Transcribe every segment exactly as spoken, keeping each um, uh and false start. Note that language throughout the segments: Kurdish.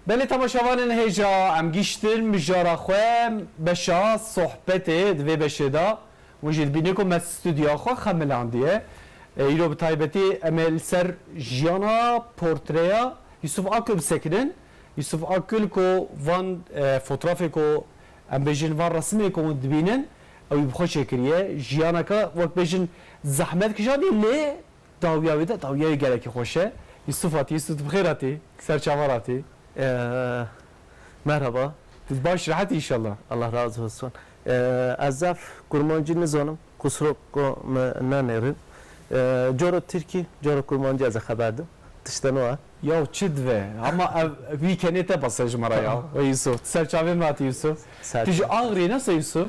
Belê temaşevanên hêja, em giştin mijara xwe, beşa sohbetê di vê beşê de. Hûn jî dibînin ku me stûdyoya xwe xemilandiye. E, îro bi taybetî em ê li ser jiyana portreya Yusuf Akgül bisekinin. Yusuf Akgül ku van, e, fotoğrafê ku em bêjin van resimê ku hûn dibînin, ew ê bi xwe çêkiriye. Jiyaneke wek bêjin zehmet kişandî lê dawiya wê de, dawiya wê gelekî xweş e. Yusuf hatî, Yusuf tu bi xêr hatî, ser çavan hatî. Ee, merhaba. Tu baş rehet inşallah. Allah razı olsun. Ee, ez zaf kurmancî nizanim, kusurok me nenêrin. Ee, coro tirkî, coro kurmancî ez ê xeber dim. Tişteno e. Ya çi dive? Ama ev, wî kenê te base ji me re ya. Tamam. Wey Yusuf. Ser çavê me hatî Yusuf. Ser çavê. Tu ji Axirê ne se Yusuf?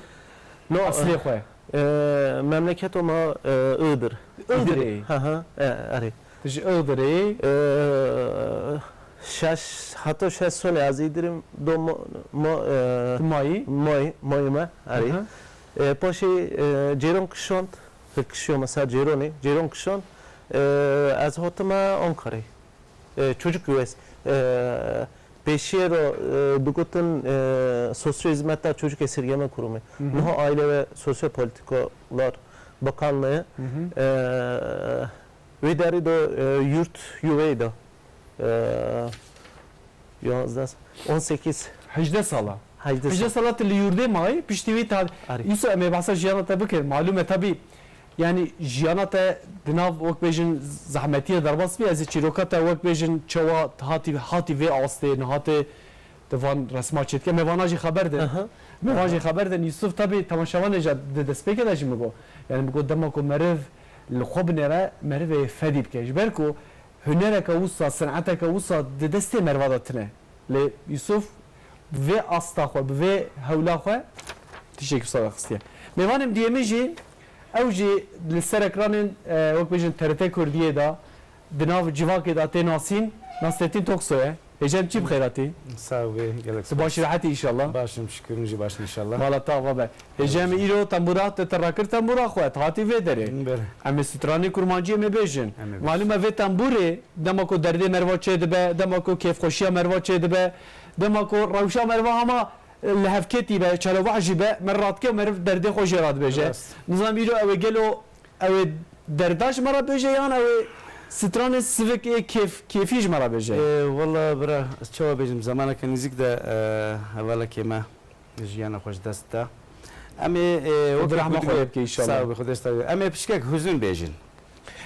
No, Eslê xwe. E, memleketo ma, e, Iğdır. Iğdırê? Hı hı, e, erê. Tu ji Iğdırê? E, şeş, heta şeş sone ez Iğdır'im do mo, mo, e, Tu mayî? Moy, moyime, erê. Hı hı. E, paşê, e, cêron kişand, hil kişiyo mesela cêronê, cêron kişand, e, ez hatime Ankara'yê. E, çocuk üyesi, e, pêşiyê re, e, digotin, e, sosyal hizmetler çocuk esirgeme kurumu. Hı hı. Niha Aile ve Sosyal Politikalar Bakanlığı, Hı hı. e, wê derê de, e, yurt üyeyê de, e, yazdeh, on sekiz. Hejdeh sala. Hejdeh Hejdeh sal. Sala tu li yurdê mayî, piştî wî ta-, Arê. Îso em ê behsa jiyana te bikin. Malûm e tabî, yanî jiyana te di nav wek bêjin zehmetiyê derbas bî, ez ê çîroka te wek bêjin çawa hatî, hatî vê astê, niha tu van resma çêdike. Me vana jî xeber din. Aha. Me van jî Aha. Xeber din. Yusuf tabî temaşevanê jî di destpêkê de jî min got. Yanî min got dema ku meriv li xwe binêre, meriv ê fedî bike. Ji ber ku hunereke wisa, sineteke wisa di destê meriva de tune. Lê Yusuf bi vê asta xwe, bi vê hewla xwe tiştekî wisa vexistiye. Mêvanê min duyemîn jî, ew jî li ser ekranên, e, wek bêjin T R T Kurdiyê de, di nav civakê de tê nasîn, Nasrettin Toksoy e. Hêja min, çi bi xêr hatî? Sağ ol, gelek Tu baş spas. Rehetî inşallah. Başım şükür, hûn jî baş inşallah. Mala te ava be. Hêja min, îro tembûra te, te rakir tembûra xwe, te hatî vê derê. Belê. Em ê stranê kurmancî em ê bêjin. Em ê bêjin. Malûm e vê tembûrê, dema ku derdê meriva çê dibe, dema ku kêfxweşiya meriva çê dibe, dema ku rewşa meriva hema, e, li hevketî be, çalovah jî be, meriv radike û meriv derdê xwe jê re dibêje. Rast. Nizanim îro ew ê gelo ew ê derda ji me re bêje yan ew ê stranê sivik ê kêf-, kêfî ji me re bêje? E, wela bira, ez çawa bêjim, zemaneke nêzîk de, e, hevalekê me jiyana xwe ji dest da. Em ê, e, Xwedê wekî rehma ku xwe lê bike înşallah. Sağ ol, Xwedê ji te re. Em ê piçkek huzûn bêjin.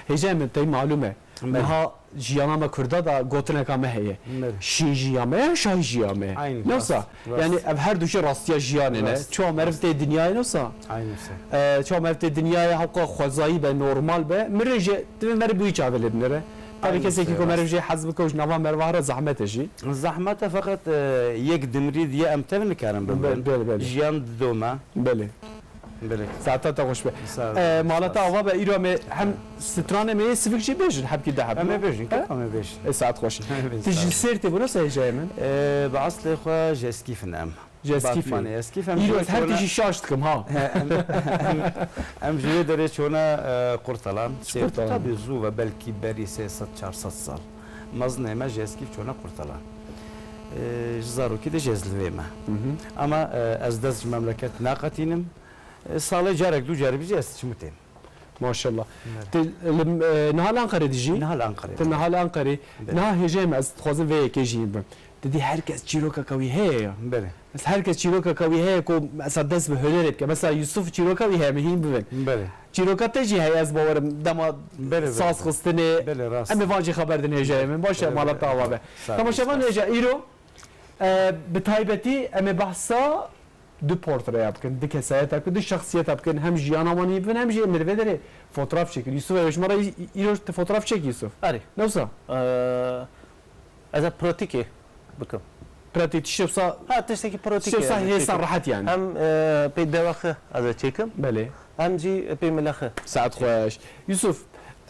Hêja min, tey malûm e. Belê. Niha jiyana me Kurda da gotineka me heye. Belê. Şîn jiya me ya şahî jiya me. Aynî, Ne wisa? Rast, rast. Yanî ev her du jî rastiya jiyanê ne. Rast, Çawa meriv rast. Tê dinyayê ne wisa? Aynî wisa. E, çawa meriv tê dinyayê hewqa xwezayî be, normal be. Mirin jî divê meriv bi wî çavê lê binêre. Tabii Aynı kesekî şey, ku meriv rast. Jê hez bike û ji nava meriva here zehmet e jî. Zehmet e, feqet, e, yek dimrî diye em tev nikarin Be-, bimrin. Belê, belê. Jiyan didome. Belê. Belê. Saeta te xweş be. Sağ ol. E, mala te Sağ ol. Ava be, îro em ê hem stranê me yê sivik jî bêjin, hebkî de hebin. Em ê bêjin, He? Kek em ê bêjin. E, saet xweş. Em ê bêjin, Tu ji sağ ol. Sêrtê bû ne se hêjayê min? E, bi eslê xwe ji Eskîf in em. Ji Eskîfê. Batmanê Eskîf, em Îro ji ez her çona tişî şaş dikim, ha. Em, em, em ji wê derê çona, e, Qurtalan. Ji Sêrt Qurtalan. Tabii zû ve, belkî berî sê sed çar sed sal. Mezinê me ji Eskîf çona Qurtalan. E, ji zarokî de jî ez li vê me. Hı hı. Ama, e, ez dest ji memleket naqetînim. E, salê carek du carî jî ez çimû têm. Maşallah. Evet. Tu li, e, niha li Anqerê dijî? Niha li Anqerê. Tu niha li Anqerê. Evet. Niha hêjayê me, ez dixwazim vê yekê jî bim. Tu dî her kes çîrokeke wî heye ya. Belê. Mesela her kes çîrokeke wî heye ku mesela dest bi hunerê bike. Mesela Yusuf çîroka wî heye, min hîn bibin. Belê. Çîroka te jî heye, ez bawerim dema Belê, belê, saz belê. Xistinê. Belê, rast. Em ê van jî xeber din hêjayê min. Baş e, Belê, mala belê. Te ava be. Sağ ol, Temaşevan sağ ol. Hêja, îro, e, bi taybetî em ê behsa du portreya bikin, du kesayeta bikin, du şexsiyeta bikin, hem jiyana wan hîn bibin, hem jî em ê li vê derê fotoğraf çekin. Yusuf, ew ji me re î-, î-, îro tu fotoğraf çek Yusuf. Erê. Ne wisa? Ee, ez ê pratîkê bikim. Pratîk tiştê wisa Ha, tiştekî pratîk tiştê wisa yani hêsan çekim. Rehet yani. Hem, e, pê dewaxi ez ê çekim. Belê. Hem jî pê milaxi. Saet xweş. Yusuf,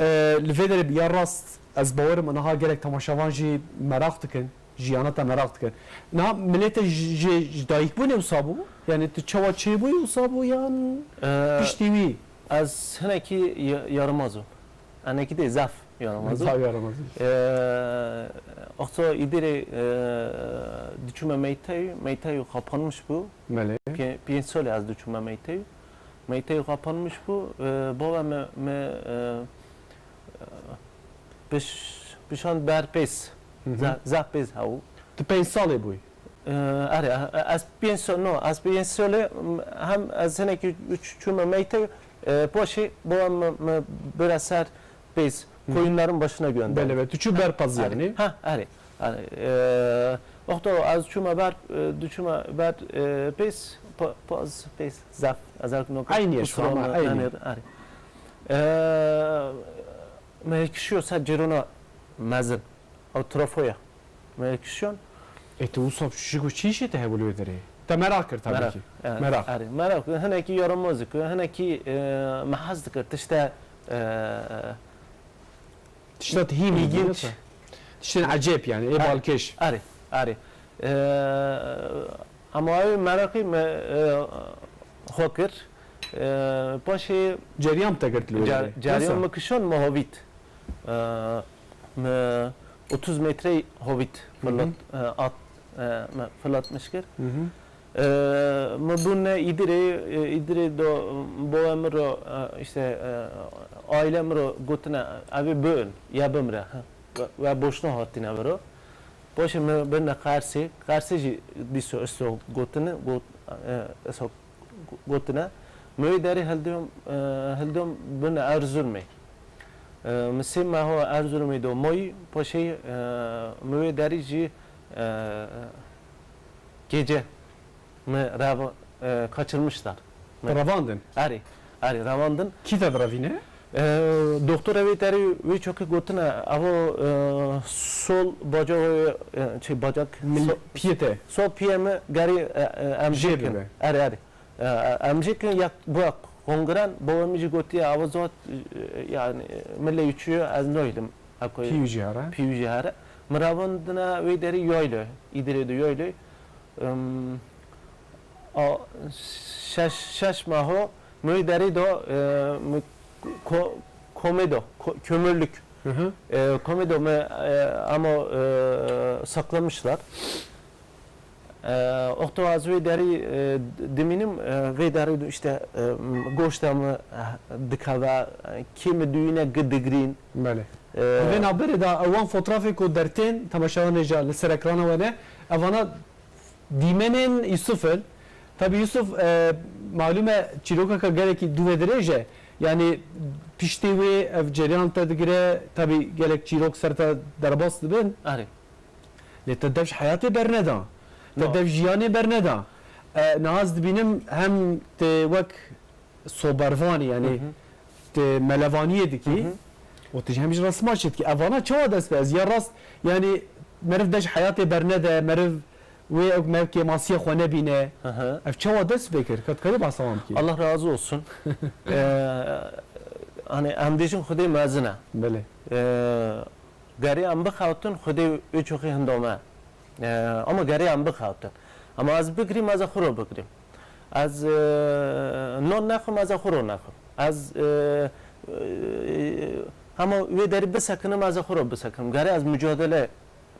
e, li vê derê ya rast ez bawerim niha gelek temaşevan jî meraq dikin. Jiyana te meraq dike. Niha milê te ji, ji, ji dayikbûnê wisa bû? Yani tu çawa çêbûyî wisa bû yan Ee, piştî wî? Ez hinekî ya-, yarimaz im. Hinekî dê zaf. yaramazî. Daha yaramaz. Ee, Oxso îdirê, e, diçûme meyteyû, meyteyû kapanmış bû. Belê. Pê-, pênc salê ez diçûme meyteyû. Meyteyû kapanmış bû. Ee, bava me, me, e, e, piş-, pişand ber pês. Hı hı. Zeh-, zehf pês hew. Tu pênc salê bûyî? Ee, erê, e, ez pênc sal, no, ez pênc salê, m-, hem ez hinekî çûme meyteyû, e, paşê bava me, me bira ser pês, Hı. koyunların başına gönderdi. Belê, belê. Tu çû ber paz Erê. yani? Ha, erê. Yani, e, oxto ez çûme ber, e, diçûme ber, e, pês, pa-, paz pês, zehf, ez her no Aynı yer, kusura tamam, me, aynı. yani, erê. E, me kişiyo ser cêrona mezin. Ew trafoya. Me kişiyon. E, tu wisa çi ku çi işê te hebû li wê derê? Te meraq kir tabii Meraq, ki. Evet. Meraq. Erê, meraq. Hinekî yaramaz dikir, hinekî, e, me hez dikir. Tişte, e, Tişta hîn ilginç. Tiştên ecêb yani, ê Erê, balkêş. Erê, erê. E, ama ew meraqî me, e, xwe kir. E, paşê Ceryan te girt li wê cer-, derê. Ceryan Nasıl? me kişand me hovît. E, me otuz metre hovît Hı hı. fırlat-, e, at, e, me fırlatmış kir. Hı hı. E, me bûne îdirê, e, îdirê do boya min ro, e, işte, e, aile min ro gotine, evê bön, ya bimre. He. We, we boşna hatine viro. Paşê me birine Qersê, Qersê jî dîso isto gotine, got-, e, iso gotine. Mi wê derî hildom, e, hildom bine Erzurumê. E, mi sê meho Erzurumê do moyî, paşê, e, mi wê derî jî, e, gece mi rev-, e, kaçırmışlar. Mi Revandin? Erê, erê, revandin. Kî te direvîne? E, doktor evê derî wê çokê gotine, evo, e, sol bacağı, e, şey, bacak, Mil-, so-, piyê te. sol piyê mi gerî, e, e, emjê Jê kin. bibe. Erê, erê. E, em jî ki yek bu kongren, bo em jî gotiye, awa zot, e, yani, e, milê üçü ez noylim. Pî û jî here. Pî û jî here. Miravandina wê derî yoylo, îdirê de yoylo. Em, a, şeş, şeş maho, mi wê derî do, e, mi ko-, komedo, ko-, kömürlük. Hı hı. E, komedo mi, e, ama, e, saklamışlar. E, oxto ez wê derî, e, dimînim, e, vê derî de işte, e, goşta mi, e, dikeve, e, kê mi duyîne gi digrîn. Belê. E, Di vê navberê de ewan fotrafê ku dertên temaşevanê ja li ser ekrana we ne, evana dîmenên Yusuf in. Tabî Yusuf, e, malûm e çîrokeke gelekî dû ve dirêj e. Yani piştê wê ev cereyan te digire, tabî gelek çîrok ser te derbas dibin. Erê. Lê te dev ji heyatê berneda. Te No. dev jiyanê berneda. E, niha ez dibînim hem te wek sobervanî, yani Hı hı. te melevaniyê dikî, Hı hı. û tu jî hem ji resma çêdikî. Evana çawa dest be? Ez ya rast, yani meriv dev ji heyatê bernede, meriv wê ew mev kêmasiya xwe nebîne. Hı hı. Ev çawa dest pê kir? Ka dikarî behsa wan bikî? Allah razı olsun. Ee, hani em dêjin Xwedê mezin e. Belê. Ee, Gerê em bixewtin, Xwedê wê çoxê hinda me. E, ama gerê em bixewtin. Ama ez bigirîm, ez ê xwe re bigirîm. Ez, e, non nexwim, ez ê xwe re nexwim. Ez, e, e, hema wê derî bisekinim, ez ê xwe re bisekinim. Gerê ez mucadele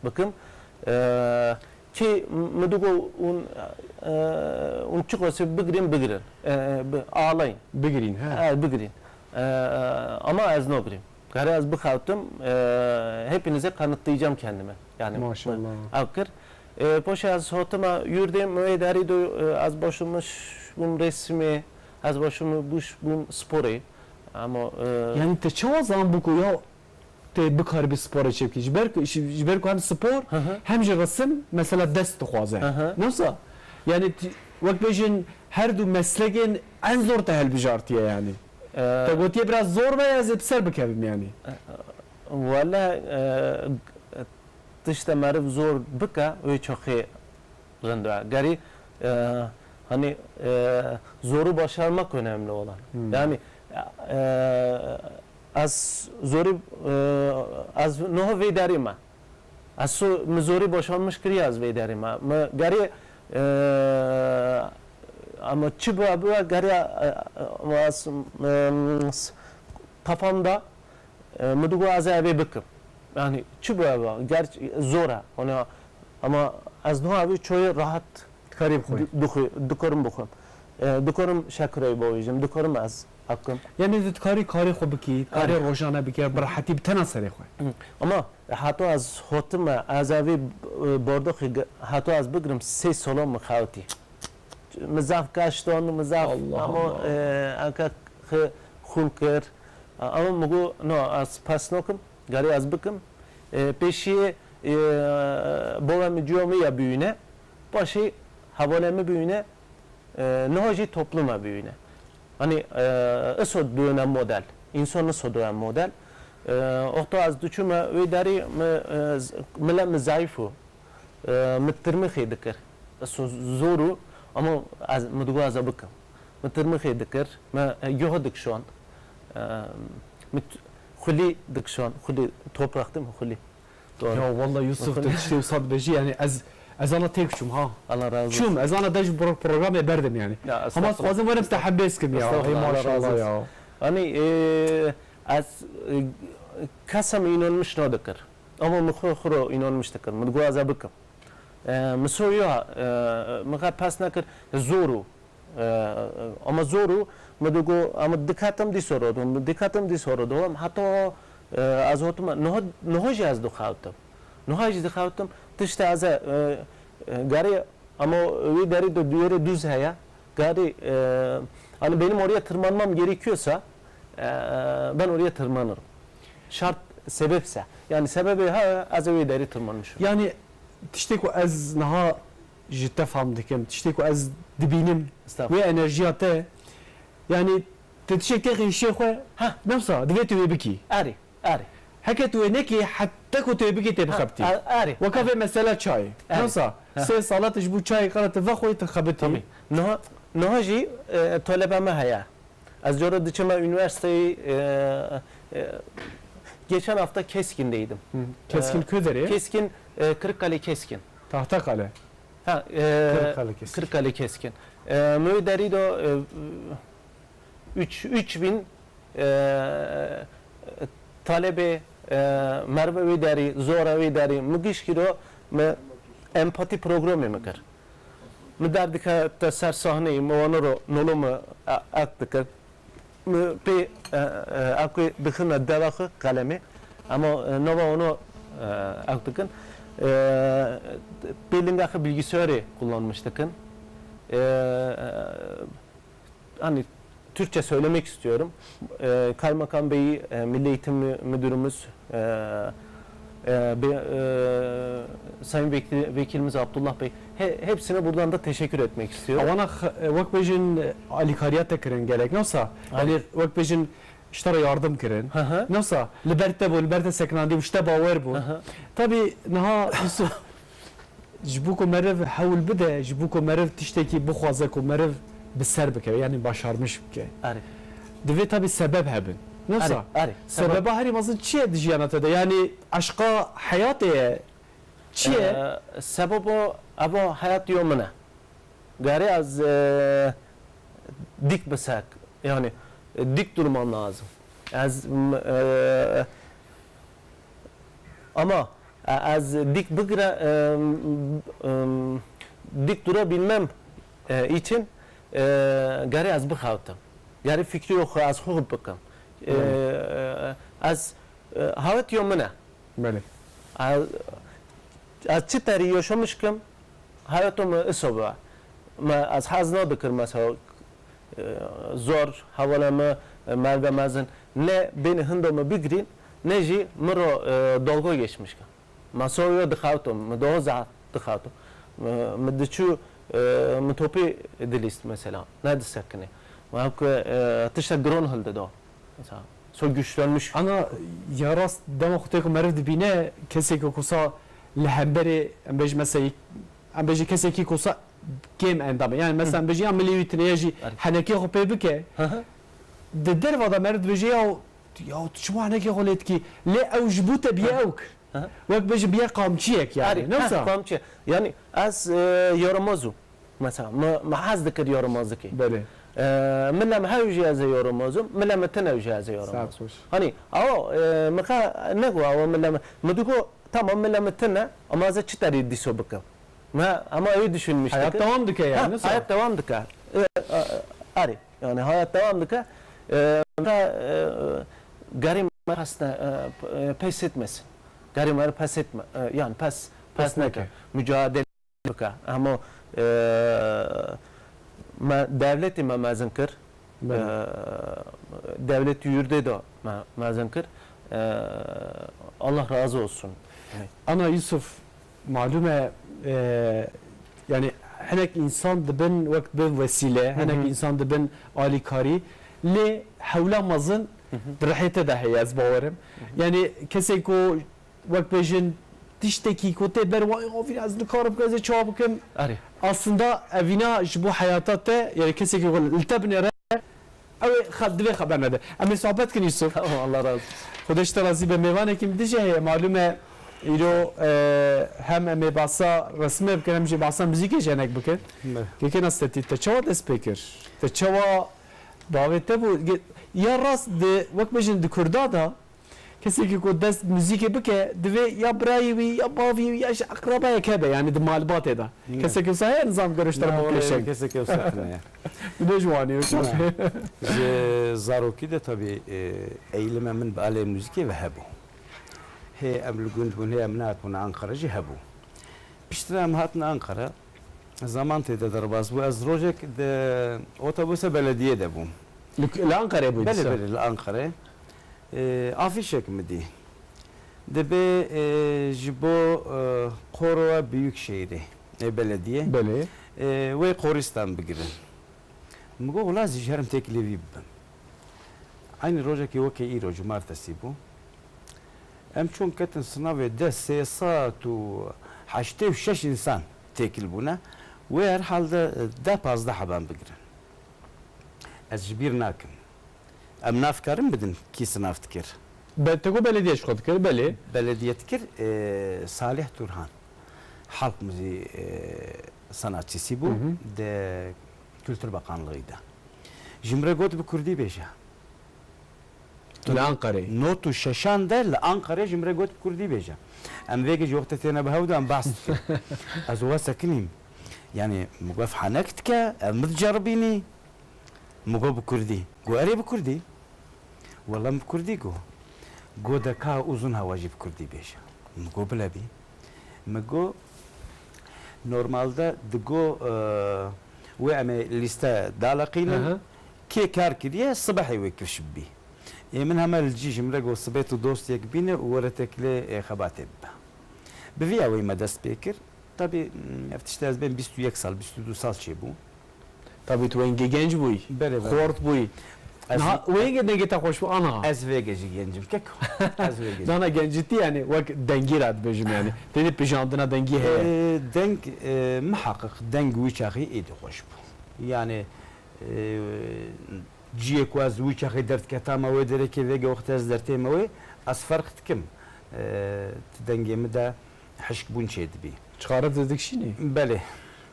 bikim. E, kê mi digo hûn, e, hûn çiqasî bigirîn, bigirîn. E, bi, alayîn. Bigirîn, he. E, bigirîn. E, ama ez nagirîm. Kare ez bixewtim, e, hepinize kanıtlayacağım kendimi. Yani Maşallah. Ev kir. E, paşê ez hatime yurdê, mi wê derî do, e, ez başlamış bûm resimê, ez başlamış bûm sporê. Ama, e, Yani te çawa zanbû ku ya te bikaribî sporê çêbikî? Ji ber ku, ji, ji ber ku hem spor, Hı hı. hem jî resim, mesela dest dixwaze. Hı hı. Ne wisa? Yani ti-, wek bêjin her du meslekên en zor te hilbijartiye yani. Ee, Te gotiye biraz zor be, ez ê bi ser bikevim yani. Wele, e, tişte meriv zor bike, wê çoxê rind e. Gerî, e, hani, e, zoru başarmak önemli olan. Hmm. Yani, e, ez zorî, e, ez niha vê derê me. Ez so-, mi zorî başarmış kiriye ez vê derê me. Mi gerê, e, ama çi bibe bibe gerê, e, e, ez, e, s-, kafamda E, min digot ez ê evê bikim. Yani çi bu eva? Gerçi zor e. Ona, ama ez niha evê çoyê rahat Dikarî bixwî. Di-, dixwî-, dikarim bixwim. E, dikarim şekereyê bavêjim, dikarim ez ev bikim. Yani tu dikarî karê xwe bikî, karê Erê. rojane bikî, bi rehetî bi tena serê xwe. Hı. Ama heta ez hotime, ez evê, e, bardaxê ge-, heta ez bigirim, sê sala min xewtî. Min zaf kaş dan, min zaf, Allah ama, Allah. e, eke xi-, xûn kir. Ama min got, no, ez pes nakim, garê ez bikim. E, pêşiyê, e, bava min cuya min ya bîne, paşê hevalê min bîne, e, niha jî toplum e bîne. Hani, e, iso duyene model, însan iso duyene model. E, wexta ez diçûme wê derî, mi, e, z-, mile min zayîf bû. E, min tirmixê dikir. Ez so-, zor û, ama ez, min digot ez ê bikim. Min tirmixê dikir, me, e, guha dikişand. E, min t-, xulî dikişand, xulî toprak değil mi? Xulî. Doğru. Ya wallah Yusuf, Xulî. Tu tiştê wisa dibêjî, yani ez, ez ana têk çûm ha. Allah razı olsun. Çûm, ez ana dej pro-, programê berdim yani. Ya, Hema estağfurullah. Dixwazim werim Estağfurullah. Te hebêz kim ya. Estağfurullah, Hey Allah razı maşallah olsun. ya. Hani, e, ez, e, kesem inanmış nadikir. Ama min xwe xwe re inanmiş dikir. Min digot ez ê bikim. E, min soya, e, min xwe pes nekir, zor û, e, ama zor û, min digot, ama diketim dîsa re dom, diketim dîsa re dom, heta, e, ez hotime, niha, niha jî ez dixewtim. Niha jî dixewtim, tiştê ez ê, e, e, garê, ama wî derî de duyerê duz heye, garê, e, hani benim oraya tırmanmam gerekiyorsa, e, ben oraya tırmanırım. Şart sebepse. Yani sebebi ha, ez ê wê derî tırmanmışım. Yani tiştê ku ez niha ji te fam dikim, tiştê ku ez dibînim, Estağfurullah. Wê enerjiya te, yani tu tiştek têxî hişê xwe, Ha. Nemsa, divê tu wê bikî. Erê, erê. Heke tu wê nekî, heta ku tu wê bikî tê bixebitî. A-, erê. Weka vê mesela çayê. Erê. Nemsa, Ha. Sê sala tu ji bo çayê qala tu vexweyî tu xebitî. Tabii. Niha, niha jî, e, talebe me heye. Ez cara diçime üniversiteyê, e, e, geçen hafta Keskin'deydim. Hı. Keskin E, Köderê? Keskin, e, Kırıkkale Keskin. Tahtakale. Ha, e, Kırıkkale Keskin. Kırıkkale Keskin. E, min wê derî de, e, üç, üç bin, e, talebê, e, merve wê derî, zora wê derî, min giş kiro, min empati programê min kir. Min derdikete ser sahneyê, min wana ro nolo min e-, ek dikir. Min pê, e, e, ek wê dixine dera xwe qelemê. Ama, e, nava wana, e, ek dikin. E, pê linga xwe bilgisayarê kullanmış dikin. E, e, hani Türkçe söylemek istiyorum. E, Kaymakam Bey, e, Milli Eğitim Mü-, Müdürümüz, e, e, be-, e, Sayın Vekil-, Vekilimiz Abdullah Bey, he-, hepsine buradan da teşekkür etmek istiyorum. Wana x-, e, wek bêjin, e, alîkariya te kirin gelek. Nasıl? Aynen. Yani wek bêjin, ji te re yardim kirin. Hı hı. Nasıl? Li ber te bû, li ber te sekinandî bû, ji te bawer bû. Hı hı. Tabii niha Yusuf, ji bo ku meriv hewl bide, ji bo ku meriv tiştekî bixwaze ku meriv bi ser bikeve, yani başarmış bike. Erê. Divê tabii sebeb hebin. Nasıl? Erê, erê. Sebeba Sebeba herî mezin çi ye di jiyana te de? Yani eşqa heyatê ye? Çi ye? Ee, sebebo eva heyat yo min e. Garê ez, e, dik bisek, yani, e, dik durmam lazım. Ez, m-, e, ama, e, ez dik bigire, e, m-, m-, dik durabilmem, e, için, e, garê ez bixewtim. Garê fikriyo xwe ez xwe bikim. E, Evet. e, ez, e, hawetiyo min e. Belê. Ez, ez çi terî yaşamiş kim, Heweto me iso be. Me ez hez nadikir mesela, e, zor, hevala me, e, merve mezin, ne bêne hinda me bigirîn, ne jî min re, e, dalga geçmiş ke. Me soya dixewto, me daha zehf dixewto. Me, me diçû, e, me topî dilîst mesela, ne disekine. Me hevke, e, tiştek giron hildida. Mesela, so güçlenmiş. Ana ya rast dema xwe tê ku meriv dibîne, kesê ku kusa li hemberê, em bêjin mesela, em bêjin kesekî kusa kêm endam e. Yani mesela, Hı. em bêjin ya milî wî tine ye jî Erê. henekê xwe pê bike. Hı hı. Di derva de meriv dibêje ya, ya tu çima henekê xwe lê dikî? Lê ew ji bo te biye Hı. ewk. Hı hı. Wek bêjin biye qamçiyek yani. Erê. Ne Heh, wisa? Qamçi. Yani ez, e, yaramaz im. Mesela, me, me hez dikir yaramazlikê. Belê. E, mila me hew jî ez ê yorumozim, mila me tine jî ez ê yorumozim. Saet hoş. Hani, awo, e, mi ka ne go awo mila me, mi digo, tamam mila me tine, ama ez ê çi terî dîso bikim? Me, ama ew düşünmüştük. Hayat devam dike yani, Ha, hayat devam dike. E, e, arê, yani hayat devam dike. E, ka, e, gerî me pes ne, e, p-, e, pes etmesin. Gerî me pes etme, e, yani pes, pes Pes neke. neke. Mücadele bike. Hemû, e, me, dewletê me mezin kir. Belê. E, dewletî yurdê de me mezin kir. E, Allah razı olsun. Ana Yusuf, malum e, e, yani hinek insan dibin wek bin wesîle, Hı hı. hinek insan dibin alîkarî. Lê hewla mezin Hı hı. di rihê te de heye, ez bawerim. Hı hı. Yani kesê ku wek bêjin tiştekî ku tê ber wayê, "Havî ez nikarim ku ez ê çawa bikim." Erê. Aslında evîna ji bo heyata te, yani kesekî ku li te binêre, ew ê xe-, divê xeber nede. Em ê sohbet kin Yusuf. Tamam, Allah razı olsun. Xwedê ji te razî be. Mêvanekî min dijî heye, malum e, îro, e, hem em ê behsa resmê bikin, hem jî behsa muzîkê jî hinek bikin. Evet. Kekê Nasretî, te çawa dest pê kir? Te çawa bavê te bû? Ge-, ya rast di, wek bêjin di Kurda de, Kesekî ku dest muzîkê bike, divê ya birayê wî, ya bavê wî, ya ji eqrebayek hebe, yani di malbatê de. Ne. Kesekî wisa heye, nizam gere ji te re Na, wele pêşeng. Kesekî wisa tune ye. Ne ji wanî wisa. Ne. Ji zarokî de tabii, e, eğilime min bi alê muzîkê ve hebû. Hê em li gund bûn, hê em nehatbûn Anqara jî hebû. Piştre em hatin Anqara. Zaman tê de derbas bû. Ez rojek di otobûsa belediyê de bûm. Li, li Ankarayê bûyî Belê, dîsa? Belê, li Ankarayê. E, afîşek min dî. Dibê, e, ji bo, e, Korowa Büyükşehirê, e, belediyê. Belê. E, wê qoristan bigirin. Min got, wela ez ê ji herim têkilî vî bibim. Eynî rojekê weke îro, cumartesî bû. Em çûn ketin sinavê de sê sed û heştê û şeş însan têkil bûne. Wê herhalde deh pazdeh heban bigirin. Ez ji bîr nakim. Em nav karin bidin kî sinav dikir? Be-, te got belediye ji xwe dikir, belê. Belediye dikir, e, Salih Turhan. Halk müziği, e, sanatçısı bu. Hı hı. De Kültür Bakanlığı da. Ji min re got bi kurdî bêje. Li Ankarayê. Not û şeşan de li Ankarayê ji min re got bi kurdî bêje. Em vê gecî wextê têne bi hev de em behs dikin. Ez û we sekinîm. Yani, min got, ev henek dike, ev min diceribînî. Min got, bi kurdî. Got, erê bi kurdî. Wela min bi kurdî got. Got, de ka uzun hava jî bi kurdî bêje. Min got, bile bî. Min got, normalde digo, e, wê em ê lîste daleqînin, Aha. kê kar kiriye, sibehê wê kifş bibî. Ê min heme li cî ji min re got, sibê tu dostiyek bîne û were têkilê, e, xebatê bibe. Bi vî awayî me dest pê kir. Tabî, m, ev tiştê ez bên bîst û yek sal, bîst û du sal çêbû. Tabî tu wengê genc bûyî. Belê, belê. Xort bûyî. Ez Niha wengê dengê te xweş bû, ana. Ez vê gecî genc im, keko. Ez vê gecî. Dana gencitî, yani wek dengî re dibêjim yani. Têdî pijandina dengî heye. Ee, deng, e, mihaqiq deng wî çaxî êdî xweş bû. Yani, e, ciyê ku ez wî çaxî derdiketame wê derekê, vêge wextê ez dertême wê, ez ferq dikim. E, ti dengê min de hişkbûn çêdibî. Çixare tu dikişînî? Belê.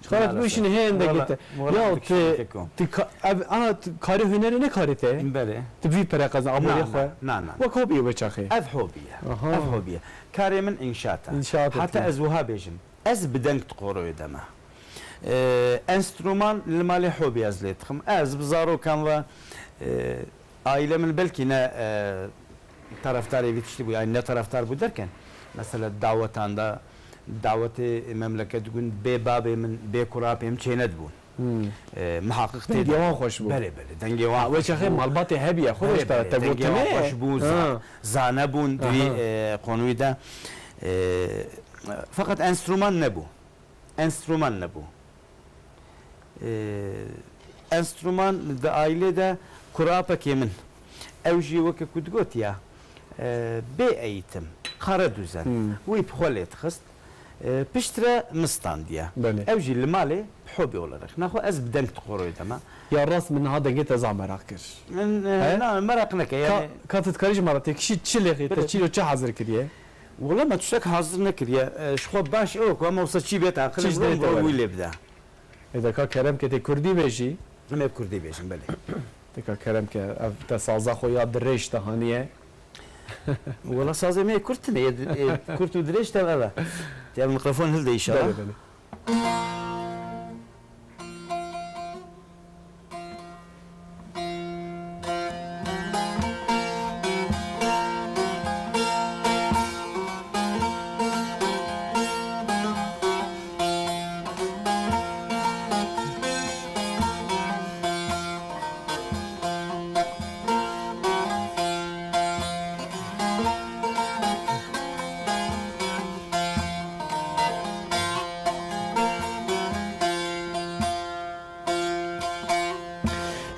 Çixare tu Maalesef. bikişînî, heye endekê Wala, te. wala Ya dikişînî tu, keko. tu ka-, ev, ana, tu karê hunerê ne karê te? Belê. Tu bî pere qezan, Na, aborê na, xwe. na, na, na. Wek hobiyê we çaxê? Ev hobiye. Aha. Ev hobiye. Karê min înşaat e. Înşaat e, Heta tu. ez wiha bêjim. Ez bi deng di qoroyê de me. Ee, enstrûman li malê hobî ez lê dixim. Ez bi zarokan ve, e, aile min belkî ne, e, taraftarê vî tiştî bû, yani ne taraftar bû derken, mesela dawetan de, dawetê memleket gund bê babê min, bê kurapê min çênedibûn. Hmm. E, mihaqiq tê Dengê de. wan xweş bû. Belê, belê, dengê wan Ha, wê xweş çaxê bû. malbatê hebiye, xwe Belê, rêşta belê, te dengê gotinê. wan xweş bû, za-, Ha. zane bûn di vî, Aha. e, qonûyî de. E, feqet enstrûman nebû. Enstrûman nebû. Ee, enstrûman di aîlê de kurapekê min. Ew jî weke ku digotiya, e, bê eğitim, kare düzen. Hmm. Wî bi xwe lê dixist. E, piştre min standiye. Belê. Ew jî li malê bi hobî olarak. Naxwe ez bi deng di qoroyê de me. Ya rast min niha dengê te zaf meraq kir. Min, e, He? na, meraq neke, Ka, yani ka tu dikarî ji me re têkişî çi lêxî, te Belê. çîro çi hazir kiriye? Wela me tiştek hazir nekiriye. E, ji xwe baş ew ku em wisa çî bête aqilê Çi ji min, dê te were? wî lê bide. Ê de ka kerem ke tê kurdî bêjî. Em ê bi kurdî bêjin, belê. Tika kerem ke, ev te saza xwe ya dirêj te haniye. Wela sazê me yê kurt tine, yê, yê kurt û dirêj te ev e. Te ev mikrofon hilde înşallah. Belê, belê.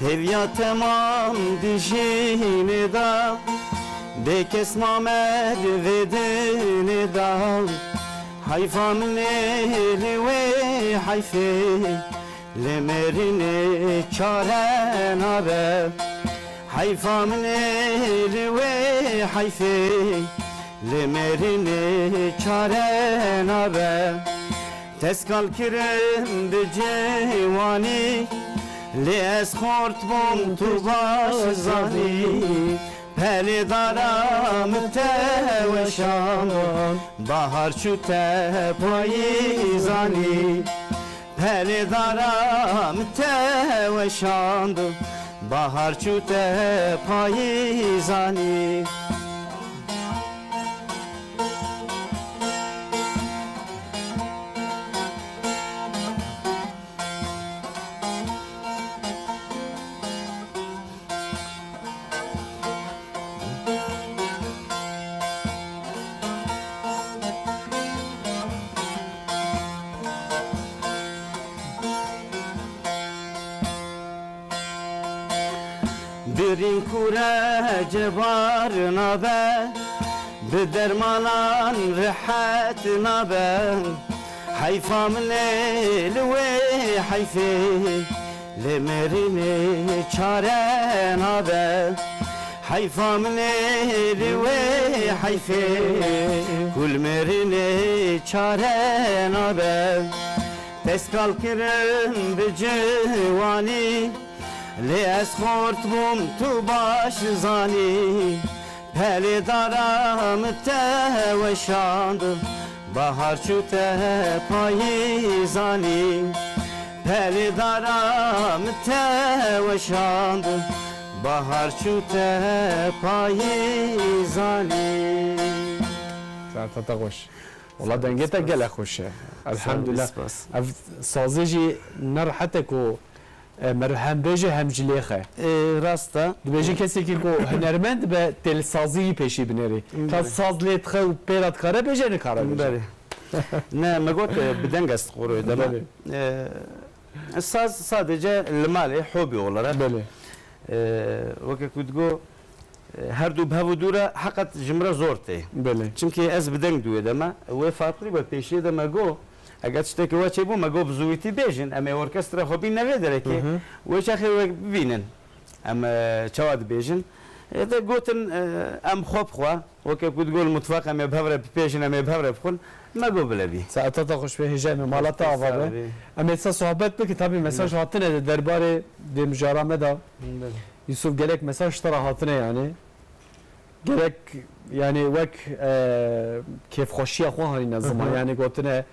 Hêviya temam dijînê da, bê kes mame di vê dinê da. Heyfa min ê li wê heyfê, li mêrinê çare nabe. Heyfa min ê li wê heyfê, li mêrinê çare nabe. Teskal kirin bi ciwanî, lê ez xort bûm, tu baş zanî. Pelê dara min te weşand, bahar çû te payîzanî. Pelê dara min te weşand, bahar çû te payîzanî. Birîn kure cebar nabe, bi dermanan rehet nabe. Heyfa min ê li wê heyfê, li mêrinê çare nabe. Heyfa min ê li wê heyfê, ku li mêrinê çare nabe. Teskal kirin bi ciwanî, lê ez xort bûm, tu baş zanî. Pelê dara min te weşand, bahar çû te payîzanî. Pelê dara min te weşand, bahar çû te payîzanî. Saeta te xweş. Wala dengê te gelek xweş e. Sağ ol, elhamdülillah. Spas. Ev sazê jî ne rehet e ku, e, meriv hem bêje hem jî lêxe. E, rast e. Dibêje kesekî ku hunermend be, têlsazî yî pêşî binêrî. Belê. Ka saz lê dixe û pê re dikare bêje, nikare bêje. Belê. Ne, me got, e, bi deng ez dixwînim dema. Belê. E, saz sadece li malê hobî olarak. Belê. E, weke ku digo, e, her du bi hev û dû re heqet ji min re zor tê. Belê. Çimkî ez bi deng dûyê de me, wê farqlî be pêşiyê de me go, eger tiştekî we çêbû me go bi zûwîtî bêjin, em ê orkestra xwe bîne vê derekê, Hı hı. Wê çaxê we bibînin. Em, e, çawa dibêjin? E, de gotin, e, em xwe bi xwe, weke ku digo li mutfaq em ê bi hev re bipêjin, em ê bi hev re bixwin, me go bile bî. Saeta te xweş be, hêja me mala te ava be. Sağ ol. Em ê dîsa sohbet bikin, tabî mesaj Ne. hatine de derbarê dê mijara me de. Belê. Yusuf, gelek mesaj ji te re hatine yani. Gerek yani wek, e, kêfxweşiya xwe hanîne ziman. Hı hı. Yani gotine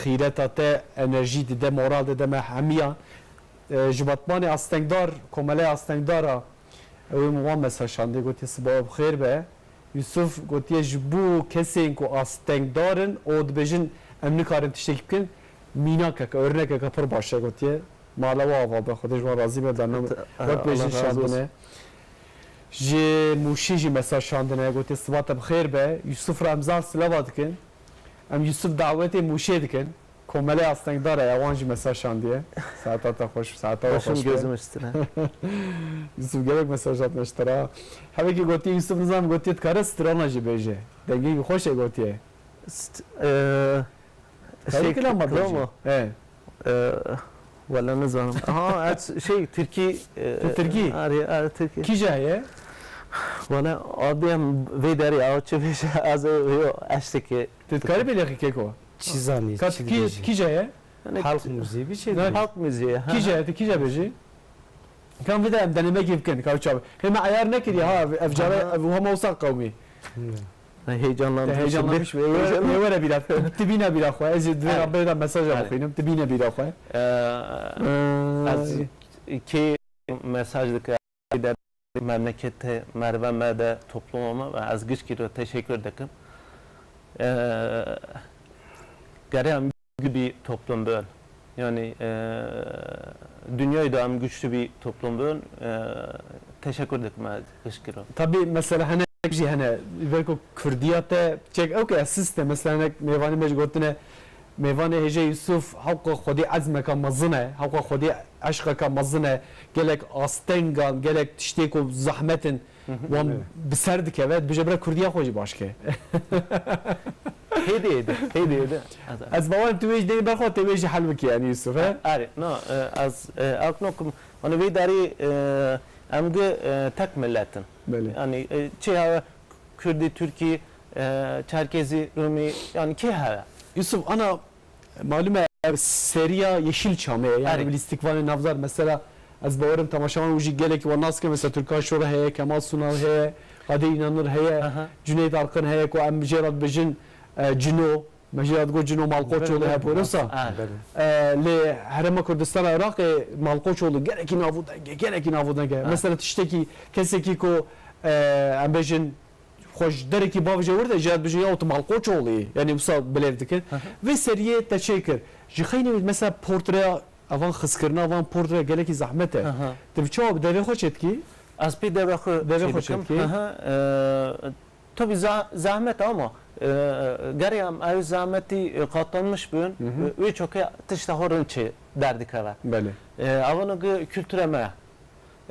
xîreta te enerjî dide, moral dide me hemiyan. E, ji Batmanê astengdar, Komeleya Astengdara, ew ê min wan mesaj şandê, gotiye, "Sibawa bi xêr be." Yusuf gotiye, "Ji bo kesên ku astengdar in û dibêjin em nikarin tiştekî bikin, mînakeke, örnekeke pir baş e," gotiye. Mala we ava be, Xwedê ji wan razî be, bername Te-, wek bêjin Allah razı olsun. şandine. Ji Mûşî jî mesaj şandine, gotiye, "Siba te bi xêr be." Yusuf re em zaf silava dikin. Em Yusuf dawetê Mûşê dikin. Komele astengdar e, wan jî mesaj şandiye. Saeta te xweş, saeta we Başım xweş be. gözüm üstüne. Yusuf, gelek mesaj hatine ji te re. Hevekî gotiye, Yusuf, nizam gotiye, dikare strana jî bêje. Dengê wî xweş e gotiye. St-, e, Karî şey, kila me Kilo bêje. mu? He. E, wala nizanim. Ha, ez şey, Tirkî, e, Tu Tirkî? Arê, arê, Tirkî. Kîja heye? Wala, abim vê derê aw çi bêje, ez ê yo, eştekê. Tu dikarî bêlexî keko? Çi zanî, Ka çi tu kî-, dibêjî? Kîja ye? Yani Halk müziği bir şey Ne? değil. Halk müziği, ha. Kîja ye, tu kîja bêjî? Kan vide em denemekî bikin, ka çav. Hê me eyar nekiriye ha, ev care, Aha. ev hema wisa qewmî. Te Heyecanlandım heyecanlanmış şimdi. Ê were, ê were bîra. Tu bîne bîra xwe. Ez ê divê Evet. bêra mesaja Evet. bixwînim. Tu bîne bîra xwe. Ee, Ee, ez ki mesaj dike de memlekete merve me de topluma me ve ez gişkî re teşekkür dikim. Ee, Gerê em güçlü bir toplum bön. Yani, e, dünyayı da em güçlü bir toplum bön. E, teşekkür dikim ez gişkî re. Tabî mesela hene jî hene, belko Kurdiya te çek, okey, siz te mesela hene mêvanê me jî gotine, mêvanê hêje Yusuf, hewqa xwedî ezmeka mezin e, hewqa xwedî eşqeka mezin e, gelek astengan, gelek tiştê ku zehmet in, Hı hı. wan Evet. bi ser dikeve, dibêje bira Kurdiya xwe jî baş ke. Hêdî, hêdî, hêdî, hêdî. Ez bawerim tu wê jî denê ber xwe, tê wê jî hel bikî, yani Yusuf, he? Erê, no, e, ez, e, ew nokim, hani vê derî, e, em gi, e, tek millet in. Belê. Yani, e, çi heve Kurdî, Tirkî, e, Çerkezî, Rumî, yani kê heve? Yusuf, ana Malum e, ev seriya Yeşilçam e, yani Erê. bi lîstikvanê navdar. Mesela, ez bawerim temaşevan û jî gelekî wan nas ke, mesela, Türkan Şoray heye, Kemal Sunal heye, Kadir İnanır heye, Aha. Cüneyt Arkın heye, ku em jê re dibêjin, e, Cino, me jê re digot Cino Malkoçoğlu Belê, heye, belê. porosa. Ha. Belê. E, lê Herêma Kurdistana Iraqê Malkoçoğlu gelekî navûdeng e, gelekî navûdeng e. Ha. Mesela, tiştekî, kesekî ku, e, em bêjin, xwe ji derekî bavêje wir de, jê re dibêjin, ya tu Malkoçoğlu yî. Yani wisa bilêv dikin. Hı hı. Vê seriyê te çê kir. Ji xeynê wî mesela portreya, evan xizkirina van portreya gelekî zehmet e. Hı hı. Tu bi çawa bi devê xwe çêdikî? Ez pê devê xwe Devê xwe çêdikim. çêdikî. Hı hı. Ee, tabii za-, zahmet ama, e, gerê em ew zahmetî, e, katlanmış bin, Hı hı. e, wê çokê tişta xwe rind çê derdikeve. Belê. E, avano gi kültüre me.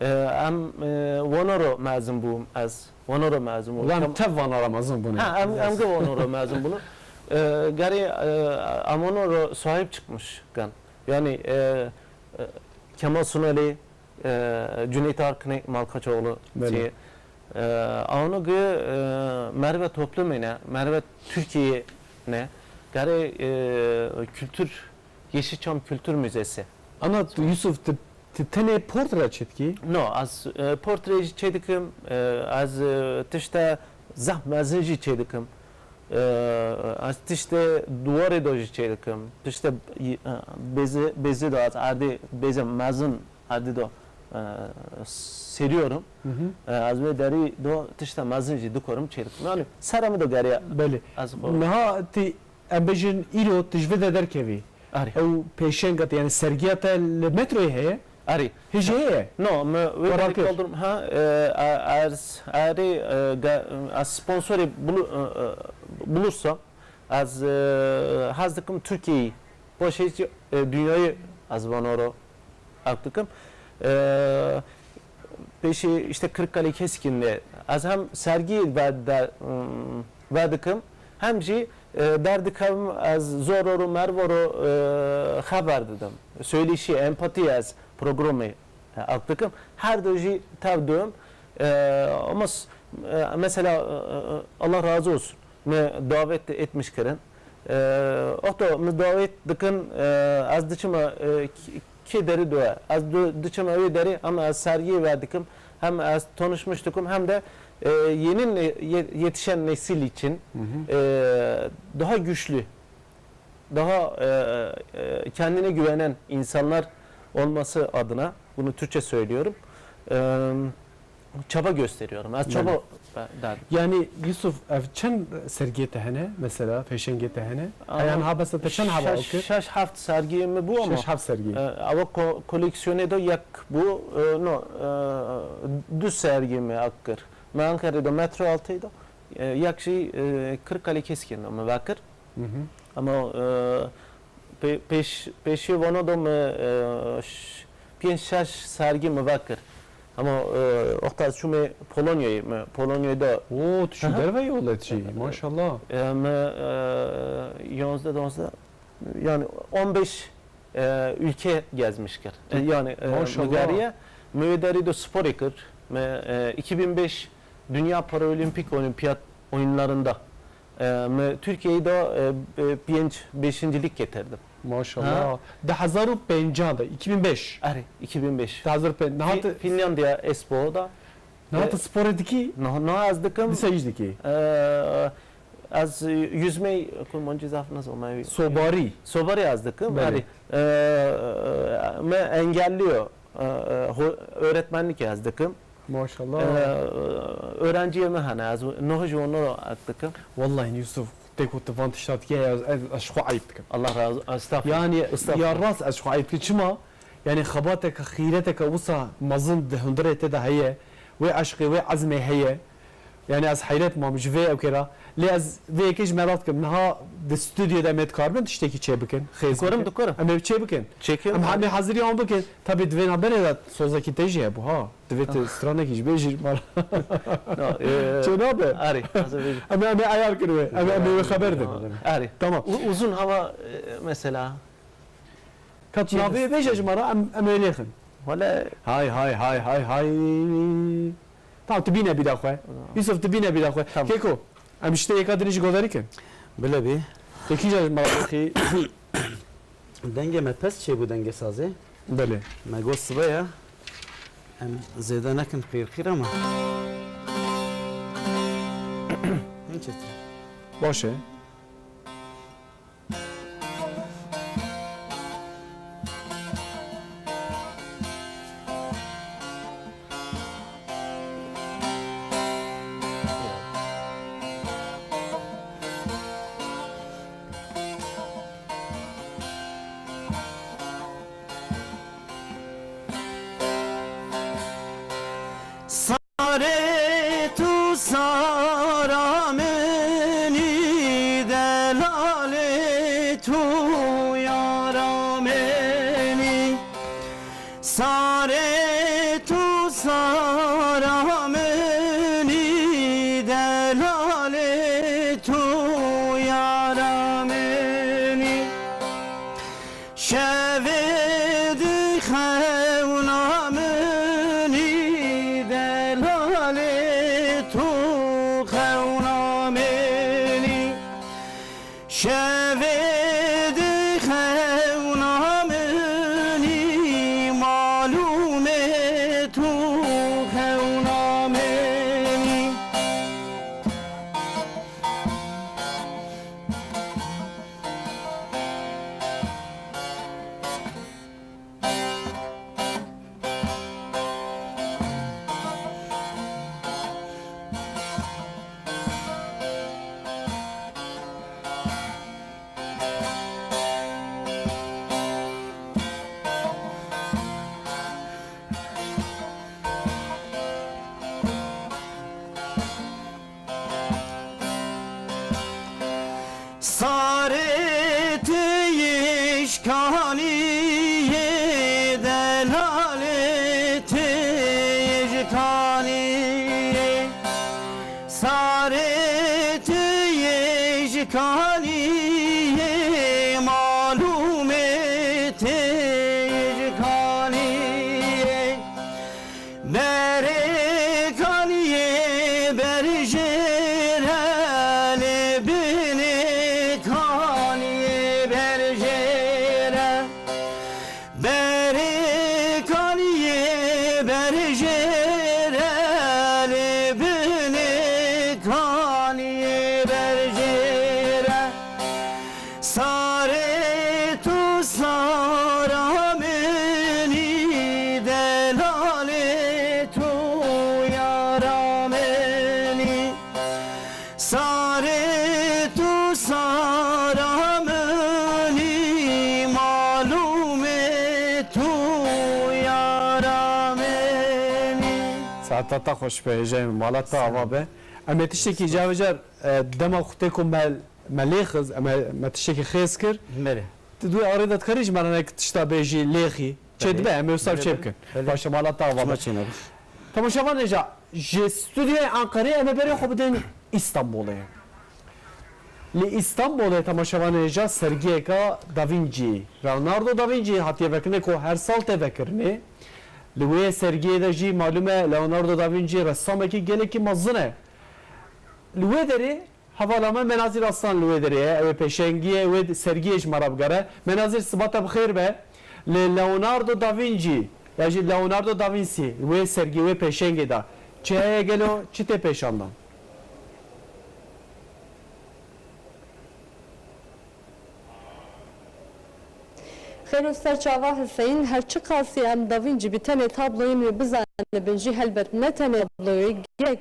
E, em, e, Wanoro mezin bûm ez. Wanoro mezin bûm. Ulan Kem- tev Wanoro mezin bûne. Ha, em, em ge Wanoro mezin bûn. E, gerê, e, em Wanoro sahip çıkmış gen. Yani, e, e, Kemal Sunalî, e, Cüneyt Arkın'ı, Malkaçoğlu, Belê. Şey, e, onu ge, e, merve toplumine, merve Türkiye ne, gerê, e, kültür, Yeşilçam Kültür Müzesi. Ana tu, Yusuf, tu, tu tenê portre çêdikî? No, ez, e, portre jî çêdikim, e, ez, e, tişte zehf mezin jî çêdikim. E, ez tişte duwarê de jî çêdikim. Tişte, e, bêzê, bêzê de ez erdê, bêzê mezin erdê de, e, seriyorum. Hı hı. E, ez wê derî de tişte mezin jî dikorim çêdikim. Yani serê min de geriye Belê. ez xwe- Niha tu Em bêjin îro tu ji vê de derkevî. Arê. Ew pêşenga te, yani sergiya te li metroyê heye? Arê. Hê jî heye? No, me wê Karar derê kir. Kaldırım. Ha, e, a-, ez, arê, e, ga-, ez sponsorê bulu-, e, e, bulursam, ez, e, hez dikim Türkiye'yi, paşê jî, e, dünyayı ez vano ro ak dikim. E, Pêşî işte Kırıkkale Keskin'de ez hem sergi ve de, ım, ve dikim, hem jî, e, derdikevim ez zor û merv û, e, xeber didim. Söyleşi, empati ez programê, e, ak dikim. Her du jî tev duyum. E, ama s-, e, mesela, e, e, Allah razı olsun. Me davet etmiş kirin. E, oto me davet dikin, e, ez diçim, e, k-, kê derî do. Ez du-, diçim ewê derî, hem ez sergiyê ve dikim, hem ez tanışmış dikim, hem de, e, yeni ne-, ye-, yetişen nesil için, Hı hı. e, daha güçlü, daha, e, e, kendine güvenen insanlar olması adına, bunu Türkçe söylüyorum, e, çaba gösteriyorum. Ez çaba Belê. derdim. Yani Yusuf, ev çend sergiyê te hene, mesela, fêşengê te hene? Ama Heyan ha bes te çend heva şeş, kir? şeş heft sergiyê me bû ama, Şeş heft sergî. e, ava ko-, koleksiyonê de yek bû, e, no, e, du sergiyê me ak kir. Me Ankara'da metro altıydı. E, yek jî, e, Kırıkkale Keskin'de me vekir. Hı hı. Ama, e, pê-, pêş-, pêşê vana da me, e, ş-, pênc şeş sergî me vekir. Ama, e, wexta ez çûme Polonyayê, me Polonyayê da Oo, tu şu Aha. derve yolet jî, maşallah. E, me, e, yanzdeh, yanzdeh, yani on beş, e, ülke gezmiş kir. E, yani, e, Maşallah. me geriye, me wê derî de sporê kir. Me, e, iki bin beş Dünya Paralimpik Olimpiyat Oyunlarında, e, me Türkiye'yi de, e, e, pênc, beşincilik getirdim. Maşallah. Ha? Di hezar û pêncan de, iki bin beş. Erê, iki bin beş. Di hezar û pênc, niha Fi-, tu Finlandiya Espoo da. Niha tu E, sporê dikî? Niha, niha ez dikim. Dîsa jî dikî? E, ez yüzmeyi kurmancî zaf nizanim. Sobarî. Sobarî ez dikim. Belê. Erê. E, me engelliyo. E, e, ho-, öğretmenlik ez dikim. Maşallah. E, öğrenciye me hene, ez noh ji wan dikim. Wallahî Yusuf, tê ku tu van tişta dikî, ez, ez, ez ji xwe eyb dikim. Allah razı, estağfurullah. Yani, Estağfurullah. Ya rast ez ji xwe eyb dikim. Çima? Yani xebateke, xîreteke wisa mezin di hundirê te de heye, wê eşqê, wê ezmê heye. Yani ez heyret mam ji vê ewkê re. Lê ez vê yekê ji me re dikim. Niha di stûdyoda em ê dikaribin tiştekî çê bikin, xêz Dikarim, bikin. dikarim. Em ê çê bikin. Çêkim. Em hemê hazirî wan bikin. Tabii di vê navberê de sozekî te jî hebû ha. Divê tu stranekî jî bêjî ji me re. No, e, Çê nabe? Erê, hazir bêjim. Em ê, em ê eyar kirin wê. Em ê, em ê wê xeber din. Erê. Tamam. U-, uzun hava, e, mesela. Ka tu Çi navê dest- bêje ji me re, em, em ê lêxin. Wele Hay, hay, hay, hay, hay. Tamam, tu bîne bîra xwe. Tamam. Yusuf, tu bîne bîra xwe. Tamam. Keko, em ji te yeka dinê jî godarî kin. Bile bî. Te kîja ji me re lêxî? Dengê me pes çêbû, dengê sazê. Belê. Me got sibe ya. Em zêde nekin qîrqîr ama. Hin çetin. Baş e. Sarê tu sara min î, delalê tu yara min î. Sarê tu sara min î, delalê tu yara min î. Şevê di xewna min î, delalê tu xewna min î. Şevê di xewna min î, malûmê tu xewna min î. Sarê tu yê ji kanî yê, delalê tu yê ji kanî yê. Sarê tu yê ji kanî yê, malûmê tu yê ji kanî yê. Berê kaniyê berjêre, lê binê kaniyê berjêre. Berê kaniyê berjêre, lê binê kaniyê berjêre. Sarê tu sara min î, delalê tu yara min î. Sarê tu sara min î, malûmê tu yara min î. Saeta te xweş be, hêjayê min, mala te ava be. Em ê tiştekî cavecar, e, dema xwe tê ku me Me lê xiz, em, me tiştekî xêz kir. Belê. Tu di wê arê de dikarî ji me re nek tişta bêjî, lêxî. Çê Belê. dibe, em ê wisa Belê, çê belê. bikin. Belê. Baş e, mala te ava Çima be. çê nebir? Temaşevan hêja, ji stûdyoyê Enqerê em ê berê xwe bidin Îstanbulê. Li Îstanbulê temaşevan hêja sergiyeka Da Vinci, Leonardo da Vinci hatiye vekirinê ku her sal tê vekirinê. Li wê sergiyê de jî malûm e Leonardo da Vinci ressamekî gelekî mezin e. Li wê derê Hevala me Menazîr Aslan li wê derê ye. Ew ê pêşengiyê wê sergiyê ji me re bigere. Menazîr, siba te bi xêr be. Li Leonardo da Vinci, ya jî Leonardo da Vinci, wê sergî, wê pêşengê de çi heye gelo, çi tê pêşandan? Xêr û ser çava Huseyîn, her çiqasî em Da Vinci bi tenê tabloyên wê bizanibin jî, helbet ne tenê tabloyê, gelek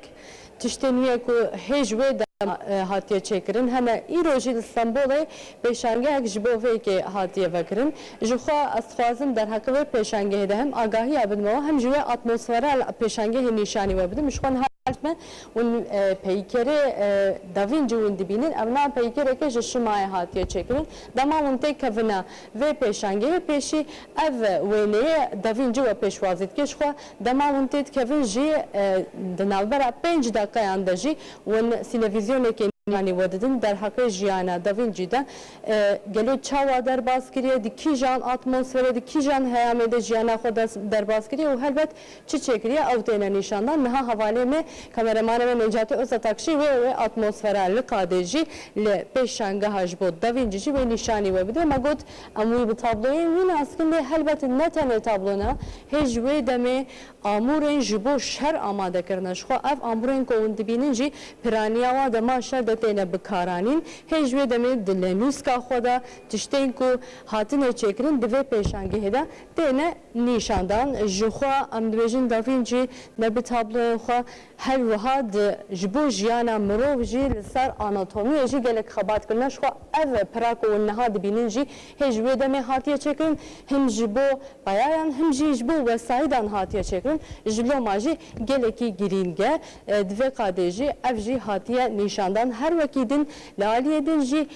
tiştên wî ye ku hê ji wê dema, e, hatiye çêkirin, hene îro jî li Stenbolê pêşangehek ji bo vê yekê hatiye vekirin. Ji xwe ez dixwazim derheqê wê pêşangehê de hem agahiya bidim we, hem jî wê atmosfera li pêşangehê nîşanî we bidim. Ji xwe niha me hûn, e, peykerê, e, Da Vinci hûn dibînin. Ev na peykereke ji şimayê hatiye çêkirin. Dema hûn têkevine vê pêşangehê, pêşî ev wêneyê Da Vinci we pêşwazî dike. Ji xwe dema hûn têdikevin jî, e, di navbera pênc deqeyan de jî hûn sînevizyonekê nîşanî we didin derheqê jiyana Da Vinci de. E, gelo çawa derbas kiriye, di kîjan atmosferê, di kîjan heyamê de jiyana xwe des-, derbas kiriye û helbet çi çêkiriye, ew têne nîşandan. Niha hevalê me, kameramana me Necati Ozatak jî wê, wê atmosfera li qadê jî li pêşangeha ji bo Da Vinci jî wê nîşanî we bide. Me got, em wî bi tabloyên wî nas dikin, lê helbet ne tenê tablo ne. Hê ji wê demê amûrên ji bo şer amade kirine. Ji xwe ev amûrên ku hûn dibînin jî piraniya wan dema şer de têne bikaranîn. Hê ji wê demê di lenûska xwe de tiştên ku hatine çêkirin di vê pêşangehê de têne nîşandan. Ji xwe em dibêjin Da Vinci ne bi tabloyên xwe, her wiha di, ji bo jiyana mirov jî li ser anatomiyê jî gelek xebat kirine. Ji xwe ev pira ku hûn niha dibînin jî hê ji wê demê hatiye çêkirin, him ji bo peyayan, him jî ji bo wesayîdan hatiye çêkirin. Ji loma jî gelekî girîng e. E, di vê qadê jî ev jî hatiye nîşandan. Her wekî din, li aliyê din jî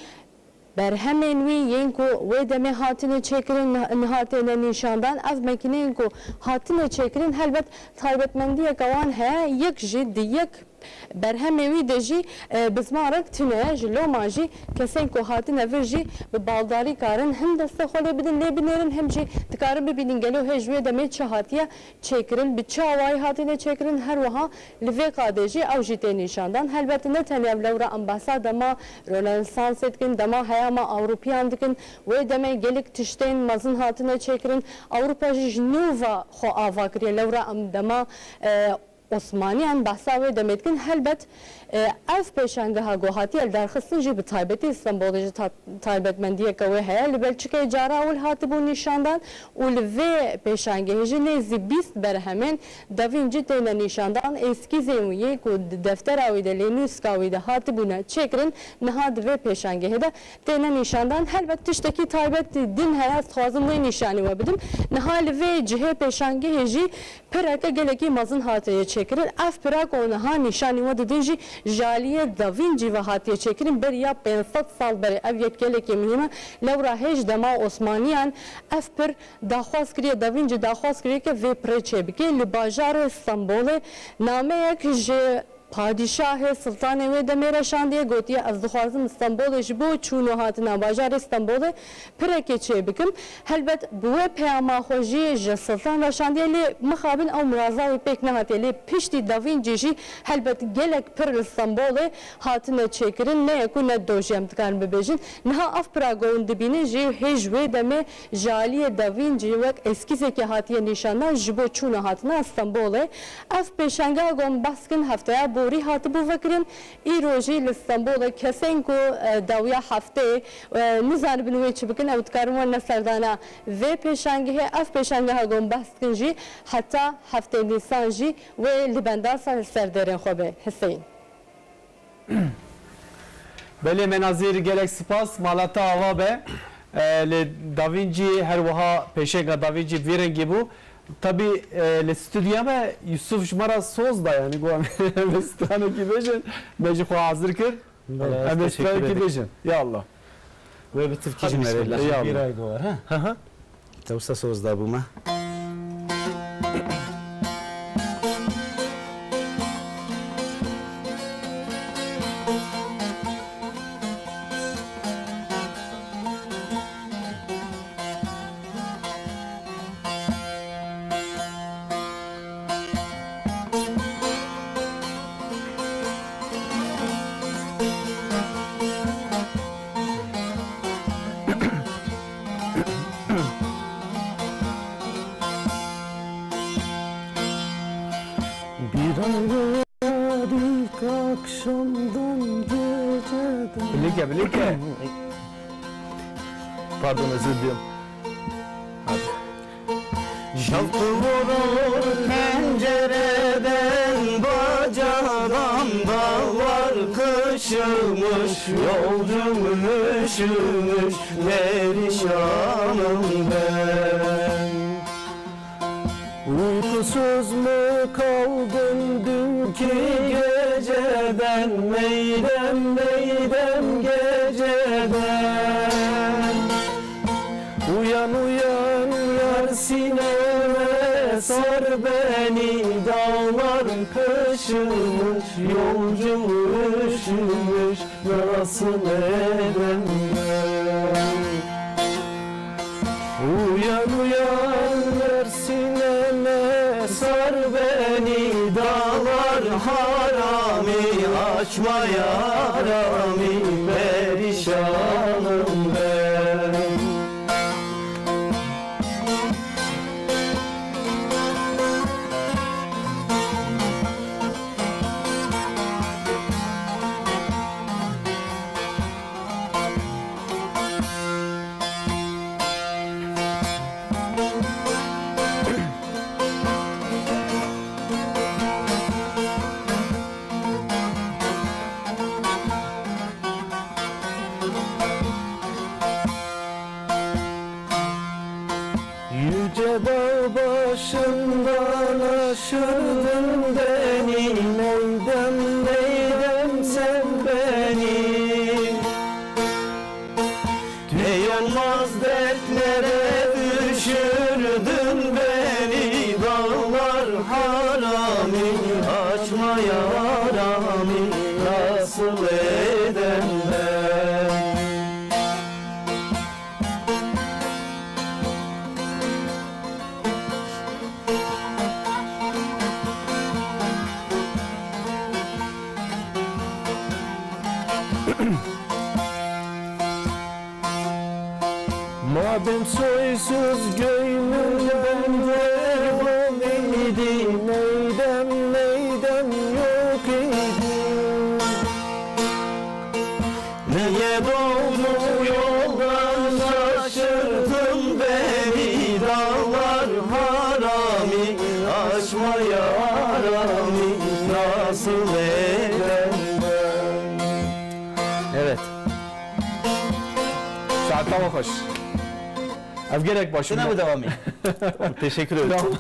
berhemên wî yên ku wê demê hatine çêkirin, nih-, niha têne nîşandan. Ev makîneyên ku hatine çêkirin, helbet taybetmendiyeke wan heye. Yek jî di yek berhemê wî de jî, e, bizmarek tune ye. Ji loma jî kesên ku hatine vir jî bi baldarî karin him destê xwe lê bidin, lê binêrin, him jî dikarin bibînin gelo hê ji wê demê çi hatiye çêkirin, bi çi awayî hatine çêkirin, her wiha li vê qadê jî ew jî tê nîşandan. Helbet ne tenê ev, lewra em behsa dema Ronesansê dikin, dema heyama Ewropiyan dikin, wê demê gelek tiştên mezin hatine çêkirin. Ewropa jî ji nû ve xwe ava kiriye, lewra em dema, e, Osmaniyan behsa wê demê dikin. Helbet, e, ev pêşangeha ku hatiye lidarxistin jî bi taybetî Stenbolê jî ta-, taybetmendiyeke wê heye. Li Belçikayê cara ewil hatibû nîşandan û li vê pêşangehê jî nêzî bîst berhemên Da Vinci têne nîşandan. Êskîzên wî yê ku di deftera wî de, lê nûska wî de hatibûne çêkirin, niha di vê pêşangehê de têne nîşandan. Helbet tiştekî taybet din heye, ez dixwazim wê nîşanî we bidim. Niha li vê cihê pêşangehê jî pireke gelekî mezin hatiye çêkirin. Ev pira ku niha nîşanî we didin jî ji aliyê Da Vinci ve hatiye çêkirin. Beriya pênc sed sal berê, ev yek gelekî muhîm e. Lewra hê ji dema Osmaniyan ev pir daxwaz kiriye, Da Vinci daxwaz kiriye ke vê pirê çêbike. Li bajarê Stenbolê nameyek ji padîşahê, siltanê wê demê re şandiye, gotiye, ez dixwazim Stenbolê ji bo çûn û hatina bajarê Stenbolê pirekê çê bikim. Helbet bi wê peyama xwe jî ji siltan re şandiye, lê mixabin ew miraza wî pêk nehatiye. Lê piştî Da Vinci jî helbet gelek pir li Stenbolê hatine çêkirin, ne yek û ne do jî em dikarin bibêjin. Niha ev pira ku hûn dibînin jî hê ji wê demê ji aliyê Da Vinci wek eskîzekê hatiye nîşandan ji bo çûna hatina Stenbolê. Ev pêşangeha ku em behs dikin hefteya borî hatibû vekirin. Îro jî li Stenbolê kesên ku, e, dawiya heftê, e, nizanibin wê çi bikin, ew dikarin werne serdana vê pêşangehê. Ev pêşangeha ku em behs dikin jî heta heftê Nîsan jî wê li bendasa li ser dêrên xwe be. Huseyîn. Belê Menazîr, gelek spas, mala te ava be. E, lê Da Vinci her wiha pêşenga Da Vinci bi vî rengî bû. Tabî, e, li stûdyoya me Yusuf ji me re soz da, yanî got em stranekî bêjin, me jî xwe hazir kir. Belê, ez Em ê teşekkür stranekî ederim. Bêjin. Ya Allah. Wê bi tirkî Hadi jî me re bismillah. Bîray gower, ha? Hı hı. Te wisa soz dabû me. Pardon, özür diliyorum. Şafk vurur pencereden, bacadan, dağlar kışımış, yolcum üşümüş, perişanım ben. Uykusuz mu kaldın dünkü geceden, neydem neydem geceden? Uyan uyan yar, sineme sar beni, dağlar kışımış, yolcum üşümüş, nasıl edem ben? Uyan uyan yar, sineme sar beni, dağlar harami, açma yarami, perişanım ben. Yüce dağ başından aşırdın beni, neydem neydem sen beni. Ey olmaz dertlere düşürdün beni, dağlar harami, açma yarami, nasıl edem ben? Madem soysuz göynüm bende yok idi, neydem neydem yok idi. Niye doğru yoldan şaşırdın beni, dağlar harami, açma yarami, nasıl edem ben? Evet. Saetava xweş. Ev gelek baş bû. Tine mi devam edin? Teşekkür ederim. Tamam.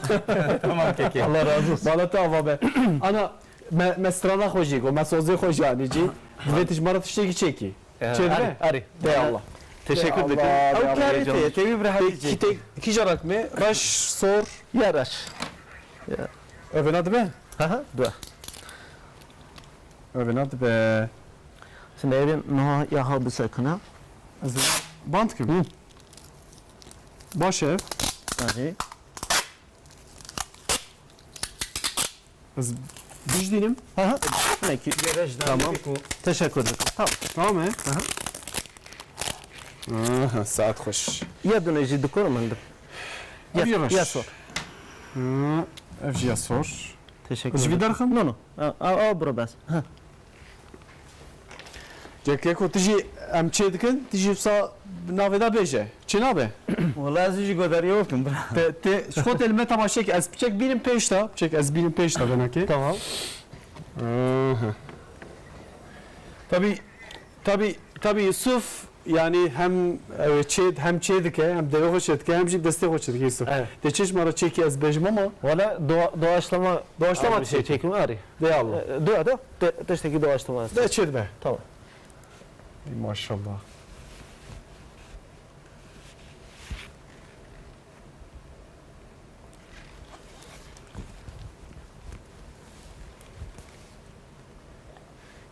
Tamam, kekê. Allah razı olsun. Bala te ava be. Ana, me, me strana xwe jî got, me sozê xwe jî anî cî. Divê tu ji me re tiştekî çêkî. Ee, Çêdibe? Arî, arî. De Allah. Teşekkür ederim. Ew karê te ye, te wî bi rehetî çêkî. Kî te, kîja rakmê? Reş, sor? Ya reş. Ya. Evêna dibe? Ha ha, dibe. Evêna dibe. Şimdi evin nuha ya ha bisekine. Ez band kim? Hı. Baş ev. Arî. Ez bijdînim. Hı hı. Peki. Tamam. Teşekkür ederim. Tamam. Tamam mı? Hı hı. Aha, saet xweş. Ya dune jî dikor min di. Ev Ya, jî reş. Ya sor. Hı, ev jî ya sor. Teşekkür ederim. Ji vî derxin? No, no. A, a, a, bro bes. Ha. Cekê ku tu jî em çê dikin, tu jî wisa navê de bêje. Çi nabe? Wala ez jî godariyê wê bikim, bira. Te, te, ji xwe te li me temaşe ke, ez piçek bînim pêş de, piçek ez bînim pêş de venakê. Tamam. Aha. Tabii, tabii, tabii Yusuf, yani hem, e, çê, hem çê dike, hem devê xwe çê dike, hem jî destê xwe çê dike Yusuf. Evet. Te çi ji me re çêkî ez bêjim ama? Wala doğa-, doğaçlama Doğaçlama abi şey çekim. Çekim, arî. De Allah. E, dua da, de, tiştekî doğaçlama. De çê dibe. Tamam. Ey maşallah.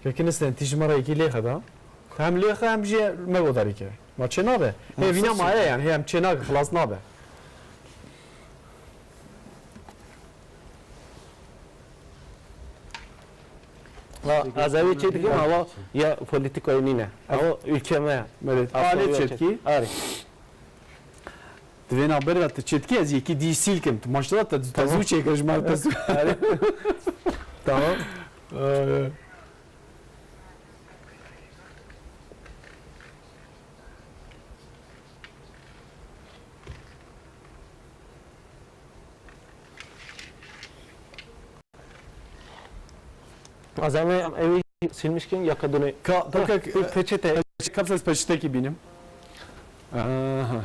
Kekin isten tî ji me re yekî lêxe da. Hem lêxe hem jî me godarî ke. Ma çê nabe. Hê vîna maye yani, hê em çê nake, xilas nabe. Ha, ez ewê çê dikim, ama ya polîtîkayê nîne. Ama ülke me. Belê. Aslında alê ülke. Çetkî. Arî. Divê navberê de tu çetkî ez yekî dî sîl kim. Tu maşallah te, te zû çêkir ji me re te zû. Arî. Tamam. Ee, Azam em ewî silmişkin ya kadını. Ka, Tamam, peki, bir peçete. Kapsas peçetekî bînim. Aha.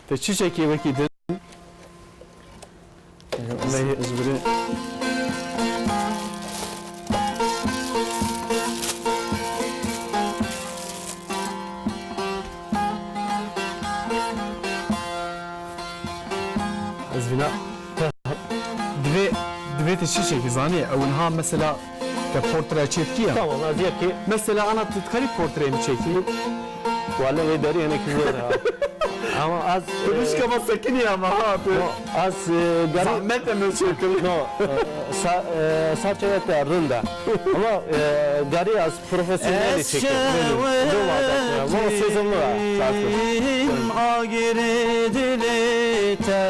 Te çiçekî wekî din. Lehî ez birê. Ez vîna. Divê, divê te çiçekî zanî. Ew niha mesela te portre çêdikî ya. Tamam, ez yekî. Mesela ana tu dikarî portreyê min çêkî? Wale wê derî hinekî zor ha. Ama az, Tu e, dişka ma sekinî ama ha, tu. No, az, e, garî Zahmet e min çêkir. No, e, sa-, e, saçê te rind e. Ama, e, garî az profesyonelî çêkir. Belê. Rind e, ama sezonlu e, saat. Şewetim agirê dilê te,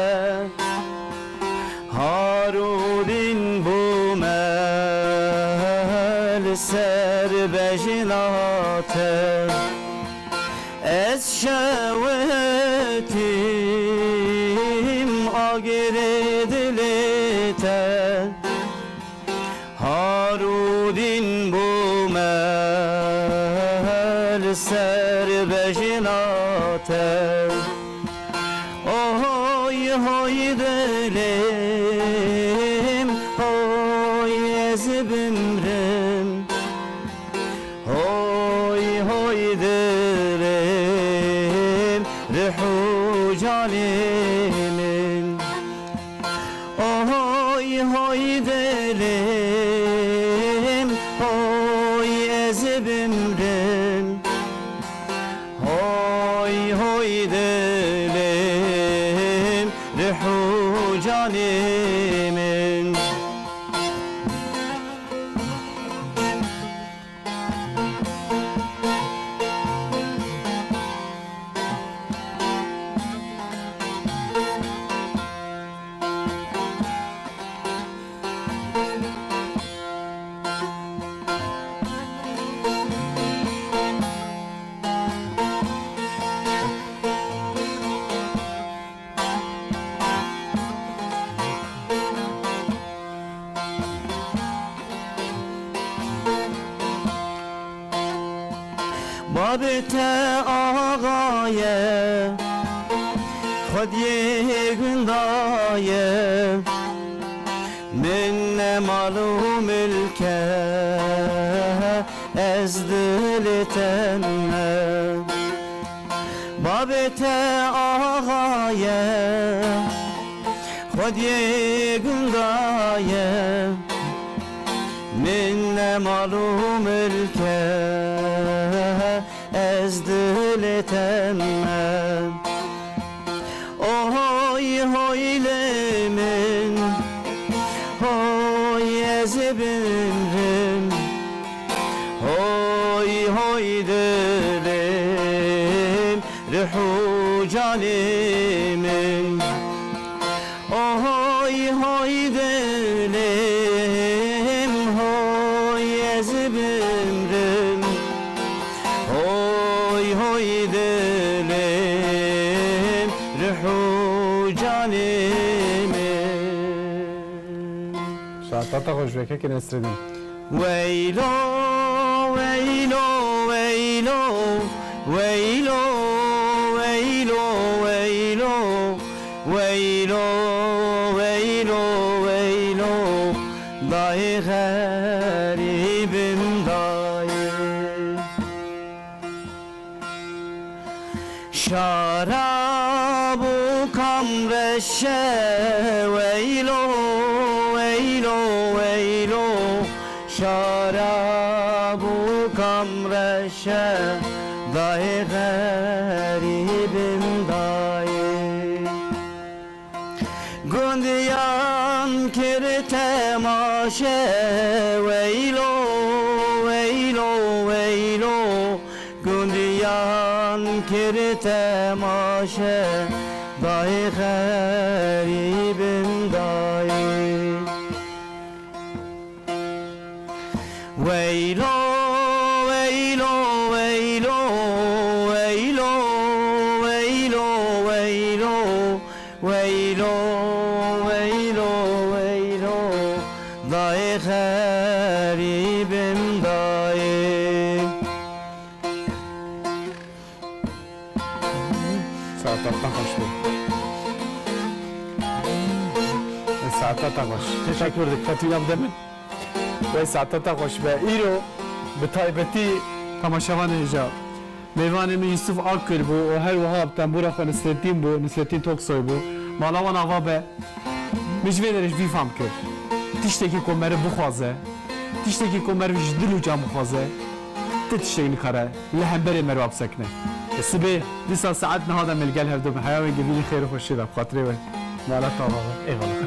harûdîn bûme li ser bejna te. Ez şewetim agirê dilê te, harûdîn bûme li ser bejna te. Oy hoy dilêm, hoy ez bimrim. Hoy hoy dilêm, rih û canê min. Oy hoy dilêm, hoy ez bimrim. Hoy hoy dilêm, rih û canê min. Babê te axa ye, xwediyê gunda ye. Min ne mal û milk e, ez dilê te me. Babê te axa ye, xwediyê gunda ye. Min ne mal û milk e, ez dilê te me. Oy hoy lê min, hoy ez ê bimrim. Hoy hoy dilêm, rih û canê min. Oy hoy dilêm, hoy ez bimrim. Hoy hoy dilêm, rih û canê min. Şahatata xwe ji vekekê Nesredîn. Weylo, weylo, weylo, weylo, weylo, weylo, weylo, weylo, weylo, dayê xerîbim dayê. Şarab û kam reş e, weylo, weylo, weylo. Şarab û kam reş e, dayê xerîbim dayê. Gundiyan kir temaşe, weylo, weylo, weylo. Gundiyan kir temaşe, dayê xerîbim dayê. Weylo, weylo, weylo, weylo, weylo, weylo. Weylo, weylo, weylo, dayê xerîbim Saeta te xweş be. Saeta te xweş. Teşekkür ederim. Fetûya bide min. Wey saeta te xweş be. Îro bi taybetî temaşevanê hêja. Mêvanê min Yusuf Akgül bû û her wiha bi tembûra xwe Nisretîn bû, Nisretîn Toksoy bû. Mala wan ava be. Min ji vê derê ji vî fam kir. Tiştekî ku meriv bixwaze, tiştekî ku meriv ji dil û can bixwaze, ti tiştek nikare li hemberê meriva bisekine. Sibê dîsa saet niha de min li gel hev dibin. Heya wê givînî xêr û xweşiyê de, bi xatirê we. Mala te ava be. Eyvallah.